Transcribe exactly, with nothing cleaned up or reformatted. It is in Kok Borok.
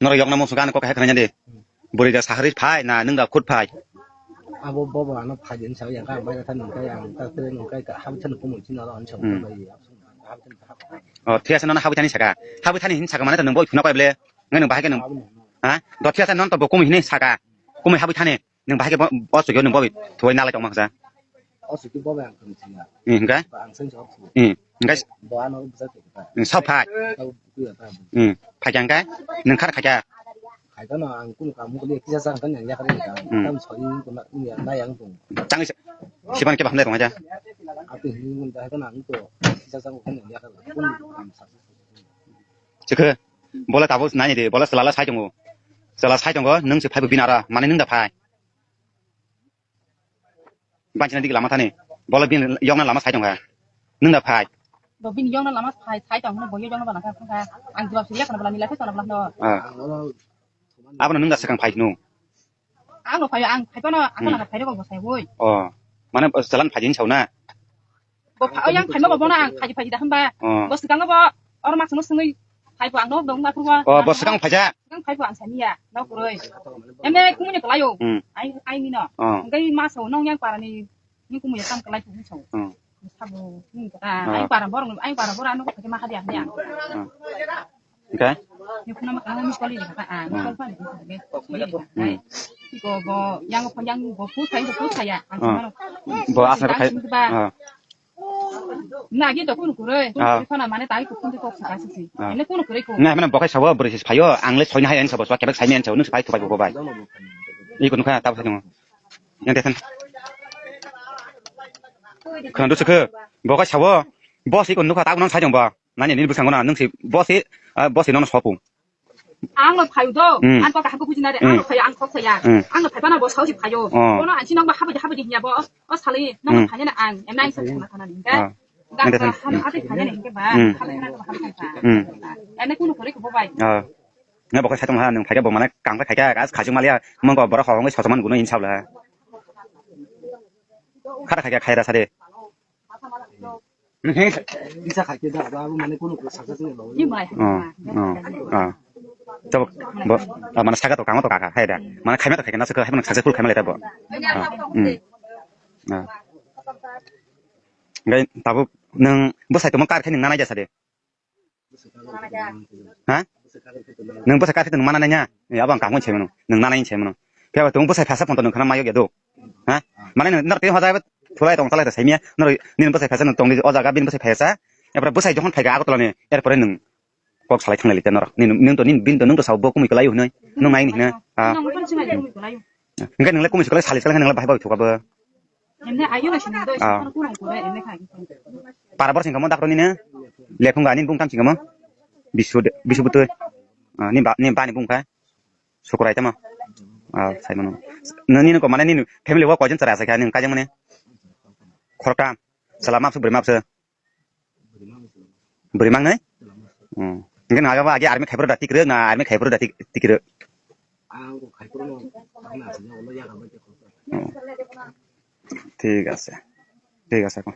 Norok yokna muchung ani kok hai khwnaina di. Bwrwi da sahari phai na nwng da khut phai. Abo bobo ano phai din sa yang ka bai da than kai ang ta tre nwng kai ka hab than kumu chin aro an sa Hmm. bai hab than hab. Oh, thik ase, nono habwi thani saka. Habwi thani hin saka mane to nwng boi phuna koi ble. Ngai nwng bahai ke nwng. Ha? Do thik ase, non to bo kumu hini saka. Kumu habwi thani. Nwng bahai ke bo, bo sugyo nwng boi thuwai nalai tong ma kha. O sugyo bo ang kung singa. Hmm, hingkai? Ba ang sen jawab su. Hmm, hingkai? Bo ano bujak ke ta. Hmm, sab phai. Tau kuya ta. Hmm, phai kya hingkai? Nwng khar khai kya? Khai ta no ang kunu kamu kuli kisa sang kan yang ya kare ka. Hmm. Tam soi ko na, ya na yang tung. Chang si-, siban ke baham dai tong aja. Ati hin mun da ka na ang to. Kisa sang kan yang ya kare. Kunu kam sa. Chikhe, bola tabuk nai de, bola selala sai tongo. Selala sai tongo, nwng se phaibo binara, mane nwng da phai. Banchina dik lama thani, bola bin yokna lama sai tongkha. Nwng da phai. Bo bin yokna lama phai, sai tong, bo yokna bana kha, kha. Ang jawab siriya kana bala nila khe kana bala no. Ah. Abono nwng da swkang phai nung. Ang no phai, ang phai pano, ang Hmm. kana phai rok bo sai woi. Oh. Mane, oh, jalan phai din sauna. Bo pha-, yang phaima bo bono ang phaji phaji da hwnba. Oh. Bo swkango bo oro masungno swngwi phaibo ang nok dong ma kurwa. Oh, bo swkang phaijak? Swkang phaibo ang samiya, nok kuroi. Ene kumuni kalayo. Hmm. Ai, ai mino. Oh. Ngai maso nong yang parani ni kumuni tam kalai tu so. Hmm. Sabo ni kata, Oh. ai para bor, ai para bor ano ko ma hadi hadi ang. Oh. Oke. Ni kuna ma kana ni kali kata, ah, ni Hmm. kali kali. Hmm. Ko bo yang ko yang bo pu thai bo pu thai ya. Ang Oh. Bo asal kai. Ah. Na gi to kunu kure, Ah. Kunu kure phana mane tai ko kunu ko saka sisi. Ah. Ene kunu kure ko. Na, mana bokai sawo, beri sis phayo, ang le soina hai ang sabo, swa kebek sai men sawo, nung sai thubai bo bai. Iko nukha, tabo sai nung. Yang tekan. Khana do sukhe, bokai sawo, boss iko nukha, tabo nang sai jong ba. Nani ni bwskango na, nung si, boss i, ah, boss i nono sopung. Ang no phaio do, Hmm. Ang kok kaham khe bujina de, Hmm. Ang no phaio, ang kok saya. Hmm. Ang no phai bana bo saosi phaio. Oh. Bono ang sinong ba habai habai hiya bo, o sali, nang Hmm. phai na ang, em nang sa thana thana ni, Ah. Ang de ha, ha, ha, phai na ni, ba, Hmm. Ha, ha, ha, ha. Hmm. Ene kuno kore ko bai. Ah. Nga bo khe sai tong ha, nung phai khe bo mane kang khe khai khe, as khajung maliya, mong ko borok hongwi sosoman guno in sabla. Khata khai khe khai ra sade. Bisa khai khe da, ba, abo mane kuno ko saksa sini lo. Ni bai. Oh, oh, oh. Tabuk, bo, ah, mane saka to kang to kaka, hai da. Mane khaima to khai na saka, hai mane successful khaima le ta bo. Ah, hmm. Ah. Ngai tabuk nung bwsai tongma kar khe nung nanai jasa de. Ha? Nung bwsai kar khe nung mana nanya? Eh, abang kang sai mano. Nung nanai sai mano. Phiya ba tong bwsai phasa phone to nung khana mayo ya do. Ha? Mane nung nar te hoja ba thulai tong talai ta sai miya. Nar ni bwsai phasa nung tong di o jaga bin bwsai phasa. Epra bwsai jokhon phaiga Agartala ni. Erpore nung kok salai thanglai lite norok. Ni, nung to, ni, bin to, nung to sao bo kumui kwlai hinoi. Nung nai ni hinoi. Ah. Nang phone sinai kumui kwlai. Hingke nung le kumui kwlai sali kwlai nung le bahai bai thuka bo. Emne ayo na sini do, Ah. Sini kuno kure, emne khai. Para bor singka mo dakro ni ne. Lekhung ga ni bung tam singka mo. Bisu de, bisu butoi. Ah, ni ba, ni ba ni bung khai. Sukurai tamo. Ah, sai mano. Nini ko mane ni family wa koijon chara sa khai ni kajang mane. Khoroktam. Sala mapsu beri mapsu. Bwrwi mangnai? Hmm. Hingke nang abo age army khaipro da tikrwk na army khaipro da tik-, tikrwk? Ang khaipro no, ang na sini ulo yaga bai khe. Hmm. Thik ase. Thik ase ko.